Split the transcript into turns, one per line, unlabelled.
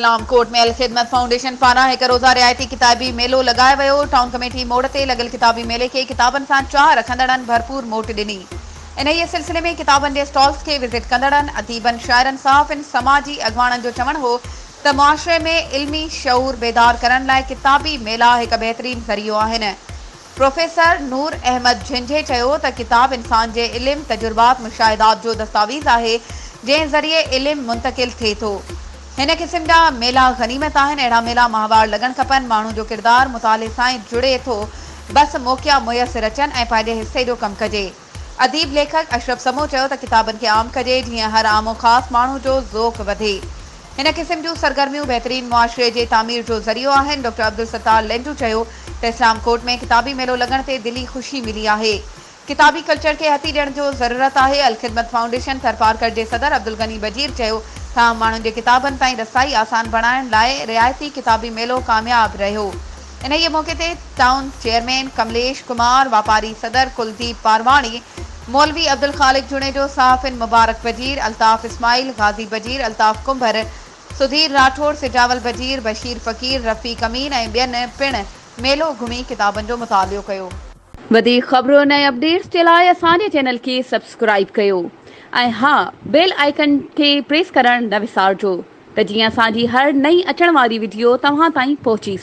اسلام ڪوٽ ۾ الخدمت فائونڊيشن پاران هڪ روزه رعايتي ڪتابي ميلو لڳايو ويو. ٽائون ڪميٽي موڙ تي لڳل ڪتابي ميلي کي ڪتابن سان چاهه رکندڙن ڀرپور موٽ ڏني. انهيء سلسلي ۾ ڪتابن جي اسٽالز کي وزٽ ڪندڙن، اديبن، شاعرن، صحافين، سماجي اڳواڻن جو چوڻ هو ته معاشري ۾ علمي شعور بيدار ڪرڻ لاء ڪتابي ميلا هڪ بهترين ذريعو آهن. پروفيسر نور احمد جهنجهي چيو ته ڪتاب انسان جي علم، تجربات، مشاهدات جو دستاويز آهي، جنهن ذريعي علم منتقل ٿئي ٿو. هن قسم جا ميلا غنيمت آهن، اهڙا ميلا ماهوار لڳڻ کپن، ماڻهو جو ڪردار مطالعي سان ئي جڙي ٿو، بس موقعا ميسر اچن ۽ پنهنجي حصي جو ڪم ڪجي. اديب ليکڪ اشرف سمون چيو ته ڪتابن کي عام ڪجي جيئن هر عام و خاص ماڻهو جو ذوق وڌي. هن قسم جون سرگرميون بهترين معاشري جي تعمير جو ذريعو آهن. ڊاڪٽر عبدالستار لينڊو چيو ته اسلام ڪوٽ ۾ ڪتابي ميلو لڳڻ تي دلي خوشي ملي آهي. ڪتابي ڪلچر کي هٿي ڏيڻ جو ضرورت آهي. الخدمت فائونڊيشن ٿرپارڪر جي صدر عبدالغني بجير چيو ته عام ماڻهن جي ڪتابن تائين رسائي آسان بڻائڻ لاء رعايتي ڪتابي ميلو ڪامياب رهيو. انهيء موقعي تي ٽائون چيئرمين ڪمليش ڪمار، واپاري صدر ڪلديپ پارواڻي، مولوي عبدالخالق جوڻيجو، صحافين مبارڪ بجير، الطاف اسماعيل، غازي بجير، الطاف ڪنڀر، سڌير راٺوڙ، سجاول بجير، بشير فقير، رفيق امين ۽ ٻين پڻ ميلو گهمي ڪتابن جو مطالعو ڪيو. وڌيڪ خبرن ۽ اپڊيٽس جي لاء اسان جي چينل کي سبسڪرائيب ڪيو ۽ ها بيل آئيڪن کي پريس ڪرڻ نه وسارجو ته جيئن اسان جي هر نئين اچڻ واري وڊيو توهان تائين پهچي.